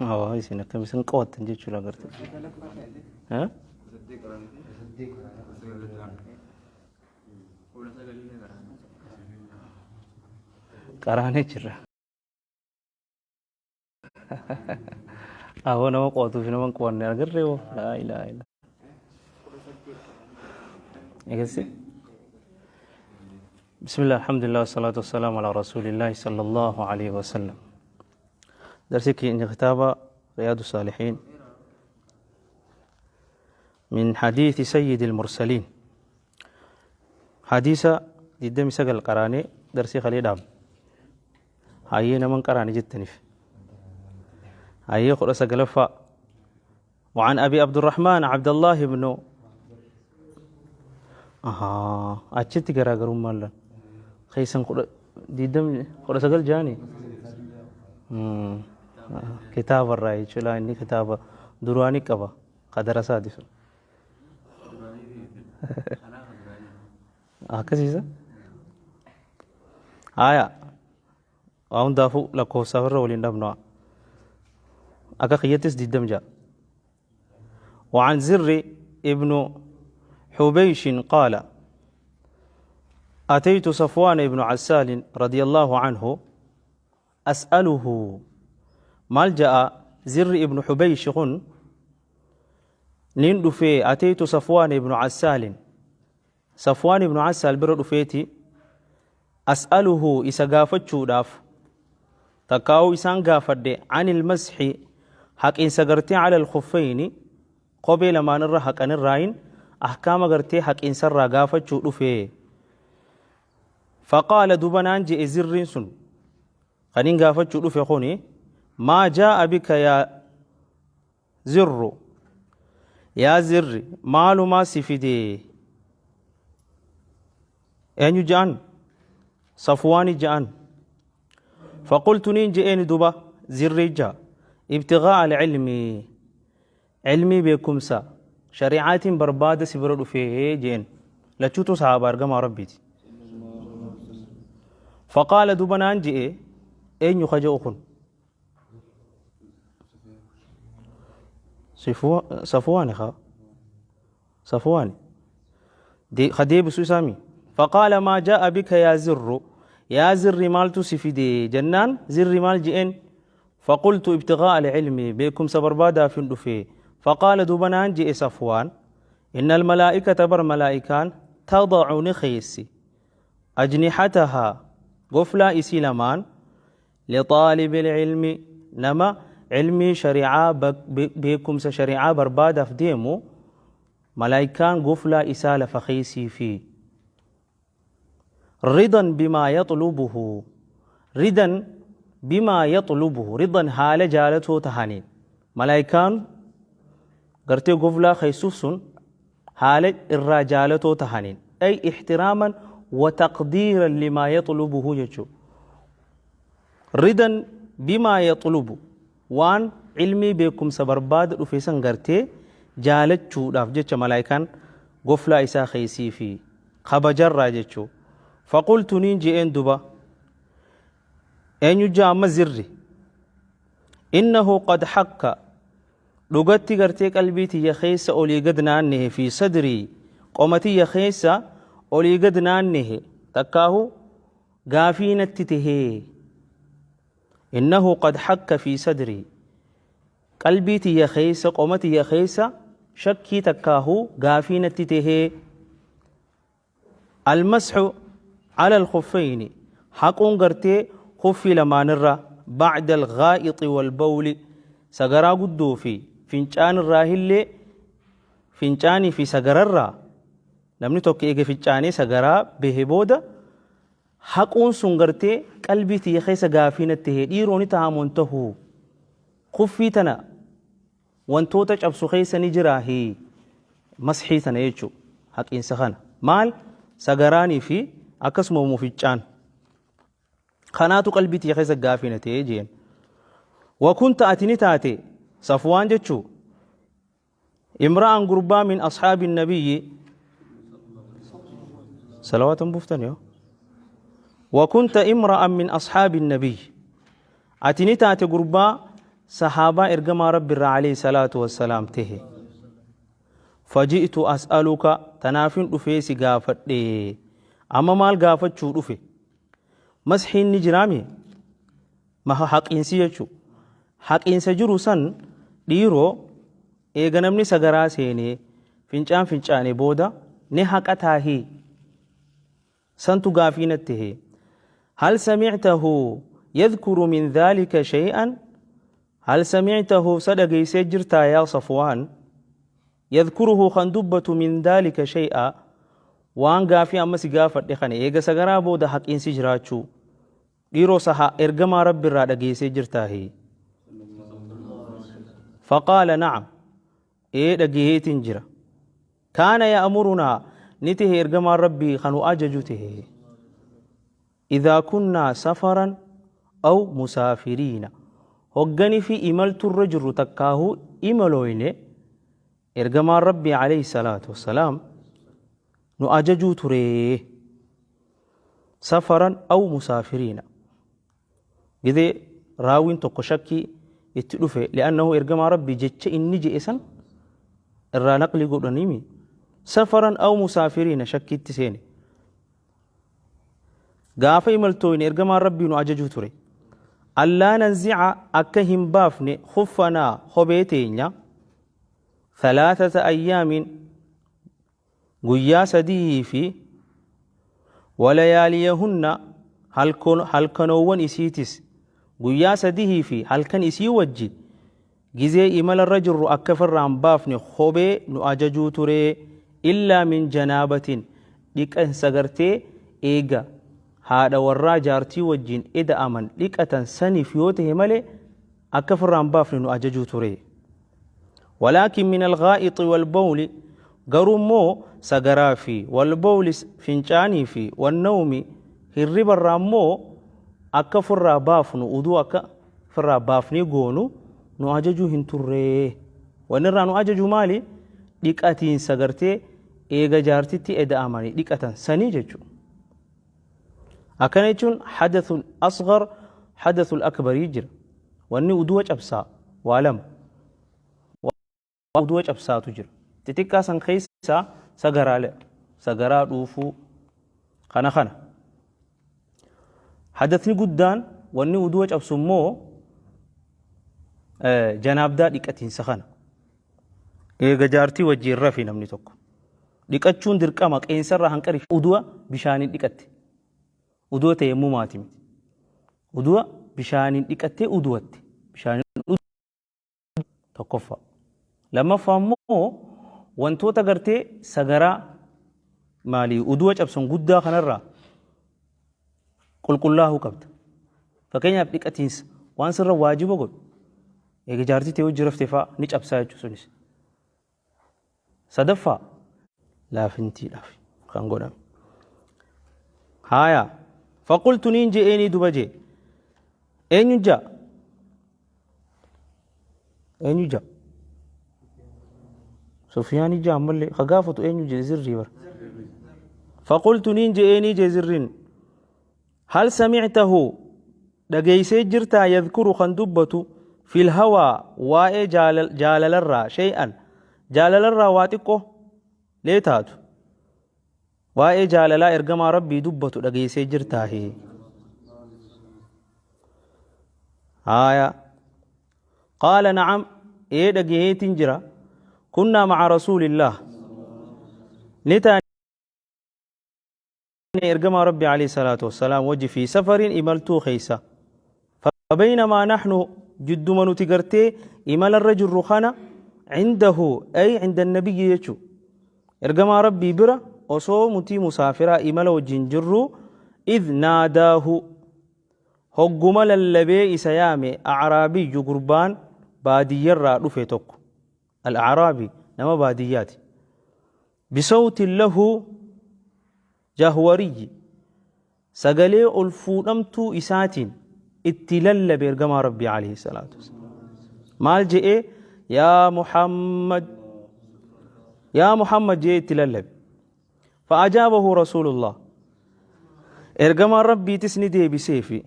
Awaa isin akkam isin qo'attan jechuudha agartee. Eh? Qaraanee jirra. Awoo nama qo'atuu fi nama hin qo'anne agarree hoo laa ilaaha illa. Egassi. بسم الله الحمد لله والصلاة والسلام على رسول الله صلى الله عليه وسلم درسك إن كتاب رياض الصالحين من حديث سيد المرسلين حديث ديدمي سقل قراني درسي خلي دام hayyee naman qaraane jettaniif hayyee kudha sagalaffaa وعن أبي عبد الرحمن عبد الله بن أها أتشتي غرا غرو مالا خيسن قد ديدم قد سقل جاني كتاب الرأي شلا إني كتاب دراني قبا قدر سادس akkasiisa haya waa hundaafuu lakkoofsaaf irra waliin dhabnu akka kiyyattis diddam ja'a وعن زر ابن حبيش قال أتيت صفوان بن عسال رضي الله عنه أسأله مالجأ زر ابن حبيش خن نين في أتيت صفوان بن عسال صفوان بن عسال بر دفيتي أسأله إسا غافتشوداف تكاو إسان غافد عن المسح حق إنسا غرتي على الخفين قبل ما نرى حق أن الراين أحكام غرتي حق إنسا را غافتشو دفي فقال دبنان جئ زر سن خنين غافتشو دفي خوني ما جاء بك يا زر يا زر مالو ما سفدي eenyu je'an safwaani je'an faqultu niin je'eeni duba zirriija ibtigaa alcilmi cilmii beekumsa shari'aatiin barbaada si bira dhufee je'en lachuutu sahaaba argamaa rabbiiti faqaala duba naan je'e eenyu ka je'u kun safwaani kaa صفوان خديب سوسامي فقال ما جاء بك يا زر يا زر مالت سفدي جنان زر مال جئن فقلت ابتغاء العلم بكم سبربادا في فقال دبنان جئ صفوان إن الملائكة بر ملائكان تضع نخيسي أجنحتها قفلا إسلمان لطالب العلم نما علمي شريعة بكم شريعة بربادة في ديمو ملائكان قفلا إسالة فخيسي في رضا بما يطلبه رضا بما يطلبه رضا حال جالته تهانين ملائكان قرتي قفلا خيسوسون حال الرجالته تهانين أي احتراما وتقديرا لما يطلبه يجو رضا بما يطلب وان علمي بكم سبرباد رفيسان قرتي jaalachuudhaaf jecha malaayikaan goflaa isaa keeysii fi kabajarraa jechuu faqultu niin je'een duba eenyu jaa amma zirri innahu qad hakka dhugatti gartee qalbii tiyya keessa olii gad naannehe fi sadrii qoma tiyya keessa olii gad naannehe takkaahu gaafii natti tahee innahu qad hakka fi sadrii Qalbii tiyya keessa, qoma tiyya keessa shakkii takkaahuu gaafii natti tahee almasxu ala alkhuffayni haquun gartee khuffii lamaanirra bacda alghaa'ixi walbawli sagaraa guddoo fi fincaanirraa illee fincaanii fi sagararraa namni tokko eega fincaanee sagaraa bahe booda haquun sun gartee qalbii tiyya keessa gaafii natti tahee dhiiroo ni tahaa moo hin tahuu Khuffii tana wantoota cabsu keessa ni jiraahi masxii tana jechuu haqiinsa kana maal sagaraanii fi akkasuma muficcaan kanaatu qalbii tiyya keessa gaafii na ta'ee jeen wakunta ati ni taate safwaan jechuu imra'an gurbaa min ashaabi nabiyyi salawaatan buuftan yoo wakunta imra'an min ashaabi nabiyyi ati ni taate gurbaa Sahaabaa ergamaa Rabbiirraa alayhi salaatu wassalaam tehe. Faji'tu as'aluka tanaafin dhufee si gaafadhe. Amma maal gaafachuu dhufe? Mashiin ni jiraami? Maha haqiinsi jechuu. Haqiinsa jiru san dhiiroo eega namni sagaraa seenee fincaan fincaane booda ni haqataahii? Santu gaafii natti tehe. Hal samictahu yadhkuru min dhaalika shay'an? Hal samictahu sa dhageeysee jirtaa yaa Safwaan? Yadhkuruhu kan dubbatu min dhaalika shay'a waan gaafii amma si gaafadhe kana eega sagaraa booda haqiinsi jiraachuu dhiiroo saha ergamaa Rabbi irraa dhageeysee jirtaahi? Faqaala na'am ee dhageeyeetiin jira. Kaana ya'murunaa ni tahe ergamaan Rabbii ka nu ajaju tahe idhaa kunnaa safaran aw musaafiriina hoggani fi imalturra jirru takkaahuu imalooyne ergamaan Rabbii alayhi salaatu wassalaam nu ajajuu turee safaran aw musaafiriina gidee raawiin tokko shakkii itti dhufe li'annahu ergamaa rabbii jecha inni je'e san irraa naqli godhaniimi safaran aw musaafiriina shakkiitti seene gaafa imaltooyne ergamaan rabbii nu ajajuu ture allaa nanzica akka hin baafne khuffanaa kophee teenya thalaatata ayyaamin guyyaa sadihii fi walayaaliyahunna halkanoowwan isiitis guyyaa sadihii fi halkan isii wajji gizee imala irra jirru akka firraan baafne kophee nu ajajuu ture illaa min janaabatin dhiqansa gartee eega haadha warraa jaartii wajjiin eda'aman dhiqatan saniif yoo tahe malee akka firraan baafne nu ajajuu ture. Walaakin min alghaa'ixi walbawli garuu immoo sagaraa fi walbawli fincaanii fi wannawmi hirriba irraa immoo akka ofirraa baafnu uduu akka ofirraa baafnee goonu nu ajajuu hin turree. Wanni irraa nu ajaju maali? Dhiqatiinsa gartee eega jaartitti eda'amanii dhiqatan sanii jechuudha. Akkana jechuun hadathul asghar hadathul akbarii jira. Wanni uduwa cabsaa waa lama. Waa uduwa cabsaatu jira. Xixiqqaa san keessaa sagaraalee sagaraa dhuufuu kana kana. Hadathni guddaan wanni uduwa cabsu immoo janaabdaa dhiqatiinsa kana. Eega jaartii wajjiin rafi namni tokko. Dhiqachuun dirqama qeensarraa hanqari uduwa bishaaniin dhiqatte. Uduwa tayammumaati miti. Uduwa bishaaniin dhiqattee uduwatte. Bishaaniin tokkoffaa. Lammaffaa immoo wantoota gartee sagaraa maalii uduwa cabsan guddaa kanarraa qulqullaa'uu qabda. Fakkeenyaaf dhiqatiinsa waan sirra waajiba godhu eega jaartii ta'e hojii rafte fa'aa ni cabsaa jechuudha sunis. Sadaffaa laafintiidhaaf kan godhame. Haaya faqultu niin je'eenii duba jee eenyu ja'a eenyu ja'a Sufyaani ja'a ammallee ka gaafatu eenyu jee zirrii bara. Faqultu niin je'eenii jee zirriin hal samictahu Dhageeysee jirtaa yadhkuru kan dubbatu fil hawaa waa'ee jaalalarraa shay'an jaalalarraa waa xiqqo lee taatu waa'ee jaalalaa ergamaa rabbii dubbatu dhageeysee jirtaahi haaya qaala na'am ee dhageeyeetiin jira kunnaa maca rasuulillaah ni taane Ergamaa Rabbii alayhi salaatu wassalaam wajji fi safarin imaltuu keessa. Fabaynamaa nahnu jidduma nuti gartee imalarra jirru kana cindahu ay cinda nabiyyi jechu. Ergamaa Rabbii bira osoo mutii musaafiraa imala wajjin jirru idh naadaahu hogguma lallabee isa yaame acraabiyyu gurbaan baadiyyarraa dhufe tokko. Al-acraabi nama baadiyyaati. Bisawtin lahu jahwariyyi sagalee ol fuudhamtuu isaatiin itti lallabe ergamaa Rabbii alayhi salaatu wassalaam. Maal je'ee yaa Muhammad yaa Muhammad je'ee itti lallabe. Fa'ajaabahu Rasuulullah. Ergamaan Rabbiitis ni deebiseefi.